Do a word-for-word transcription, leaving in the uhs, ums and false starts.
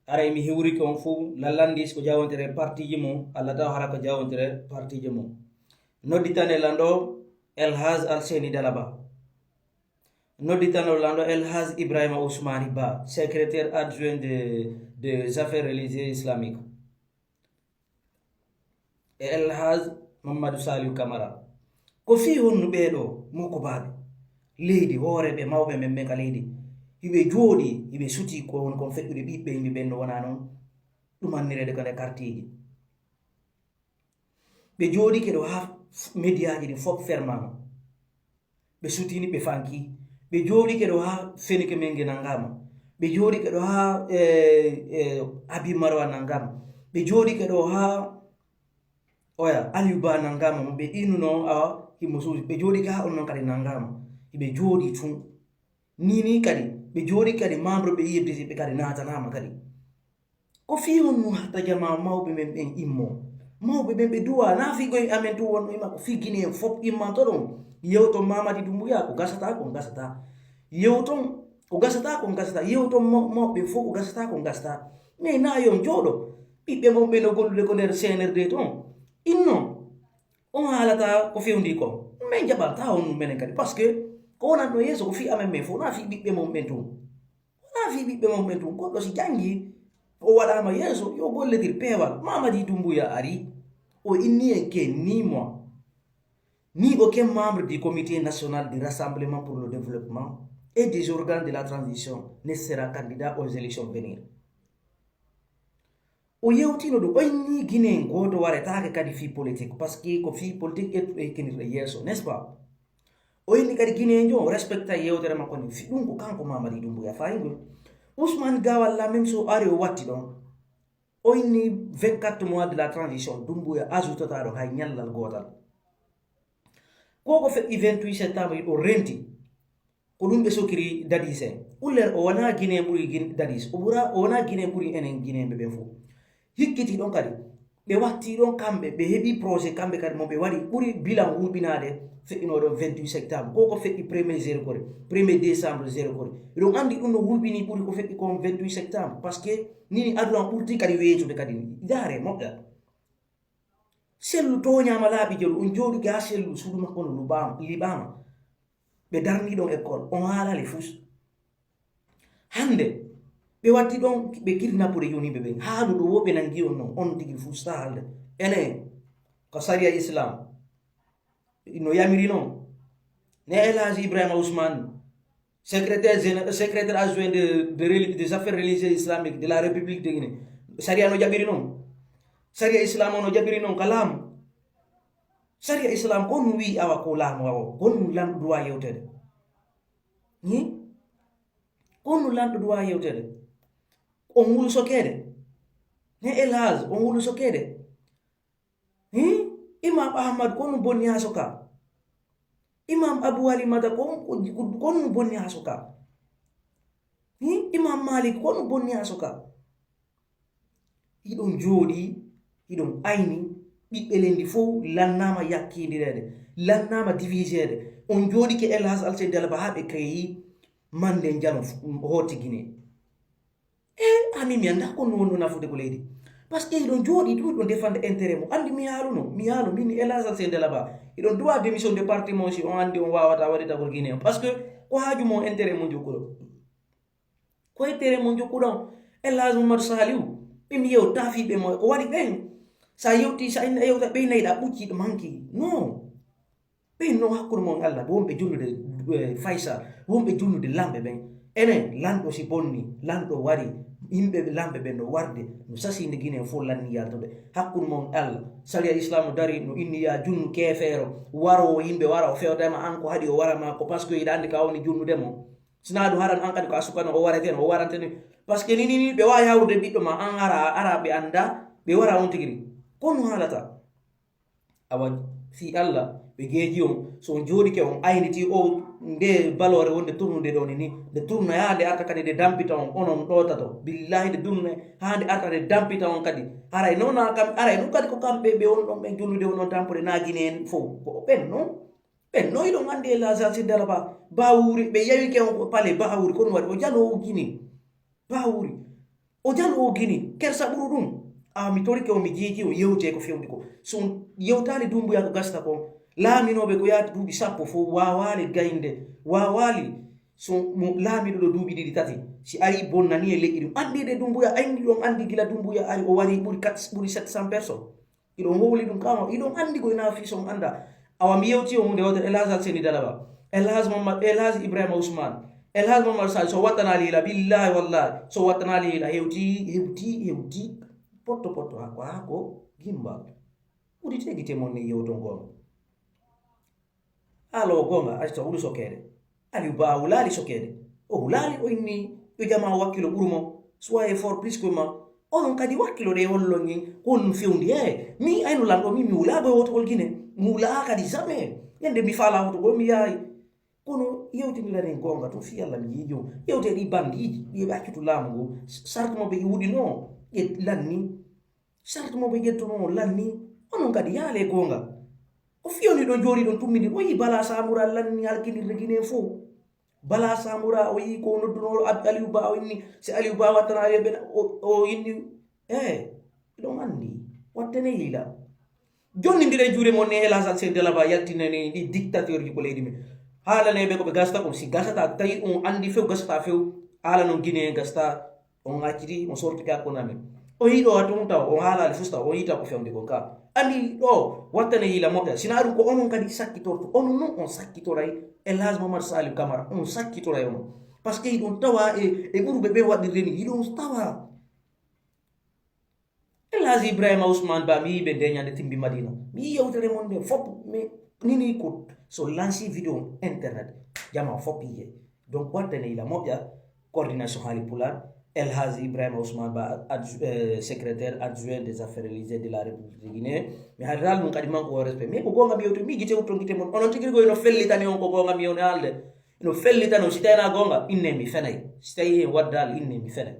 Aray mi hiwrike on fuu, lallandis ko jawontere partiji mum, Allah taw hara ko jawontere partiji mum. Nodditane lanɗo El Haj Alseni Dalaba. Nodditano lanɗo El Haj Ibrahima Ousmani Ba, secrétaire adjoint de, des affaires religieuses islamiques. E El Haj Mamadou Saliou Camara. Ko fii honno ɓee ɗoo mokobaaɓe leydi, hooreeɓe mawɓe men ɓen ka leydi, hiɓe jooɗi, hiɓe suti ko woni kon feƴƴude ɓiɓɓe yimɓe ɓen no wonaa non ɗumannireede ko nder kartiiji. Ɓe jooɗike ɗo haa f-, mediyaaji ɗin fof fermaama. Ɓe sutini, ɓe fanki. Ɓe jooɗike ɗo haa Fenike Menge nanngaama. Ɓe jooɗike ɗo haa, eh, eh, Abi Marwa nanngaama. Ɓe jooɗike ɗo haa oya Aliou Ba nanngaama, mo ɓe innuno awa himo suusi. Ɓe jooɗike haa on non kadi nanngaama. Hiɓe jooɗi tun. Ni ni kadi, ɓe jooɗi kadi membre ɓe I F D C ɓe kadi naatanaama kadi. Ko fii honno hatta jamaa mawɓe men ɓen immo? Mawɓe ɓen ɓe duwa, na fii koye amen tun wonno imma, ko fii Guinée en fof immanto ɗon. Yewto Mamadi Doumbouya, ko gasata, ko gasata. Yewton, ko gasata, ko gasata. Yewton maw-, mawɓe fof, ko gasata, ko gasata. Mais na yon jooɗo. Ɓiɓɓe mon ɓe no gollude ko nder C N R D ton. Inno, on haalata ko fewndi kon. Men jaɓanta on menen kadi. Parce que ko wonanno yeeso ko fii amen men fof, na fii ɓiɓɓe mon ɓen tun. Wonaa fii ɓiɓɓe mon ɓen tun. Goɗɗo si janngi, o waɗaama yeeso, yo gollitir peewal. Mamadi Doumbouya ari, o inni en que ni moi, ni aucun membre du Comité national du rassemblement pour le développement et des organes de la transition ne sera candidat aux élections venir. O yewtino ɗum, o inni Guinée gooto waretaake kadi fii politique, parce que ko fii politique ettuɗo e kinirɗe yeeso, n'est-ce pas? O inni kadi Guinée jo, o respecta yewtere makko ni. Fi ɗum ko kanko Mamadi Doumbouya, fayi ngol. Ousmane Gawal la même chose ari o watti ɗon. O inni vingt-quatre mois de la transition, Doumbouya ajoutata ɗo hay ñallal gootal. Ko ko feƴƴi vingt-huit septembre, o renti. Ko ɗum ɓe sokiri Dadis en. Uller o wonaa Guinée ɓuri Guin-, Dadis. O ɓura, o wonaa Guinée ɓuri enen Guinéeɓe ɓen fof. Hikkiti ɗon kadi. Ɓe watti ɗon kamɓe, ɓe heɓi projet kamɓe kadi mo ɓe waɗi ɓuri bilan hulɓinaade feƴƴinoo ɗon vingt-huit septembre. Ko ko feƴƴi premier zéro kore, premier décembre zéro kore. Eɗon anndi ɗum no hulɓini ɓuri ko feƴƴi kon vingt-huit septembre. Parce que nini aduna ɓurti kadi weetude kadi. Ndaare moƴƴa. Sellu tooñaama laaɓi jelu, on jooɗike haa Sellu suudu makko no luɓaama, liɓaama. Ɓe darni ɗon école, on haalali fus. Hannde, ɓe watti ɗon, ɓe kidnappure yoniiɓe ɓen. Haalu ɗo wo ɓe nangi on non, on tigi fus taa haalde. Enen, ko sariya Islam no yamiri non. Ne El Hadji Ibrahima Ousmane, secrétaire géné-, secrétaire adjoint de, de reli-, des affaires religieuses islamiques de la République de Guinée. Sariya no jaɓiri non. Sariya Islam o no jaɓiri non ka laamu. Sariya Islam ko no wi'i awa ko laamu awa. Ko no lanɗo droit yewtede. Ni? Ko no lanɗo droit yewtede. On wulu sokeede. Ne El Hadji, on wulu sokeede. Hin? Imam Ahmad, ko no bonni haa soka? Imam Abu Halimata, ko, ko, ko no bonni haa soka? Hin? Imam Malik, ko no bonni haa soka? Hiɗon jooɗi, hiɗon ayni, ɓiɓɓe lendi fof lannaama yakkiindireede, lannaama diviseede. On jooɗike El Hadji Alseni Dalaba haa ɓe créé Mande Njalo f-, hooti Guinée. E, ami mi annda ko no wonno nafude ko leydi. Parce que hiɗon jooɗi ɗum ɗon défendre intérêt mo. Anndi mi haaluno, mi haalu, min El Hadji Alseni Dalaba. Hiɗon droit démission de parti mo si on anndi on waawata waɗitagol Guinée. Parce que ko haaju mo intérêt mo jokkuɗo. Ko e tere mo jokkuɗon, El Hadji Mamadou Saliou, ɓe mi yewta fii ɓe mo, o waɗi ɓen. Sa yewti, sa inna yewta, ɓe nayi ɗa ɓucci ɗo manki. Non. Ɓen non hakkunde mon Allah, wonɓe julnude, eh, Faysal, wonɓe julnude lamɓe ɓen. Enen, lanɗo si bonni, lanɗo wari, yimɓe ɓe lamɓe ɓen no warde, no sasinde Guinée fof lanni yaltude. Hakkunde mon Allah, sariya Islam dari, no inni ya junnu keefeero, waro o yimɓe wara, o fewta e ma an ko haɗi o wara ma ko, parce que hiɗa anndi ka woni junnude mo. Sina ɗum haran an kadi ko a sukano o warete no, o warante ni. Parce que ni, ni, ni, ɓe waawi hawrude ɓiɗɗo ma, an ara, ara ɓe annda, ɓe wara on tigi ni. Ko no haalata? Awa, fii Allah, ɓe geeji on, so on jooɗike on ayniti o nde baloore wonde tournude ɗo ni, ni, nde tourna haa nde arta kadi nde dampita on, onon ɗo tato. Billahi nde tourna haa nde arta nde dampita on kadi. Haray noon na kam, haray noon kadi ko kamɓe ɓe on ɗon ɓen julnude on ɗon tampude na Guinée en fof. Ko ɓen noon. Ɓen no hiɗon anndi e la Zazi Daraba, Bawuri, ɓe yawike on ko pale Bawuri, kono waɗi o jaloowo Guinée. Bawuri. O jal o gini, kersa ɓuru ɗum. A mi torike o mi jeeji o yewte ko fewndi ko. So on yewtaali Dumbuya ko gasta kon, laaminooɓe ko yaati duuɓi sappo fof waawaali gaynde, waawaali so mo laamiɗo ɗo duuɓi ɗiɗi tati. Si ari bonnani e leƴƴi ɗum. Anndi de Dumbuya, anndi ɗon anndi gila Dumbuya ari o wari ɓuri quatre, ɓuri sept cents personnes. Iɗon howli ɗum kama, iɗon anndi ko ina fii so on annda. Awa mi yewti o huunde wootere, El Hadj Alseni Dalaba, El Hadj Mamad, El Hadj Ibrahima Ousmane, El Hadj Mamad Sall, so wattanaali hila, billahi wallahi, so wattanaali hila, hewti, hewti, hewti, potto, potto, hako, hako, gimba. Udite gite mon ni yewton goonga. Haala o goonga, acca hulu sokeede. Aliou Ba hulaali sokeede. O hulaali, o inni, yo jama o wakkilo ɓuru mo. Soyez fort plus que moi. Onon kadi wakkilo ɗe hollon en ko on fewndi. He, mi ayno lanɗo, mi, mi hulaa goye wotogol Gine. Mi hulaa kadi jamais. Ñande mi faalaa wotogol, mi yaayi. Kono yewtinirani en goonga tun fii Alla mi yiijo. Yewte ɗi bandiiji, ɗi ɓe accutu laamu ngu. Sart mo ɓe iwuɗinoo, ƴe lanni. Sart mo ɓe ƴettunoo, lanni. Onon kadi yaale goonga. O fiyoni ɗon jooɗi ɗon tummidi. O yi Bala Samura lanni halkinirde Gine fof. Bala Samura o yi ko nodduno Ab-, Aliou Ba o inni. Si Aliou Ba wattana Aliou Ben o, o inni. Eh, ɗon anndi. Wattane hila. Jonni ndiɗen juuɗe mon ne El Hadj Alseni Dalaba yaltinani ɗi dictateur ji ko leydi men. Haalane ɓe ko ɓe gasta kon. Si gasata tawi on anndi few gasata few. Haala non Gine gasta. On acciti, on sortike hakkunde amen. On yiɗo ha tun taw, on haalaali fus taw, on yiita ko fewndi kon ka. Anndi ɗo, wattane yila moƴƴa. Sina ɗum ko onon kadi sakkitorto, onon non on sakkitoray El Hadj Mamadou Salim Camara, on sakkitoray onon. Parce que hiɗon tawa e, e ɓurɓe ɓe waɗirde ni, hiɗon tawa. El Hadj Ibrahima Ousmane Ba, mi yiɓe nde ñande timbi Madina. Mi yi yewtere mon nde fop, mais nini ko so lanci vidéo internet, jama fop yiye. Donc, wattane yila moƴƴa, coordination haali Pulaar, El Hadj Ibrahima Ousmane Ba, adju-, euh, secrétaire adjoint des affaires religieuses de la République de Guinée. Mi haaliraali ɗum kadi manque o respect. Mais ko goonga mi yewti, mi gite wutton gite mon. Onon tigi ko ino fellitani on ko goonga mi yewni haalde. Ino fellitani on, si tawii na goonga, inne mi fenay. Si tawii en waddaali, inne mi fenay.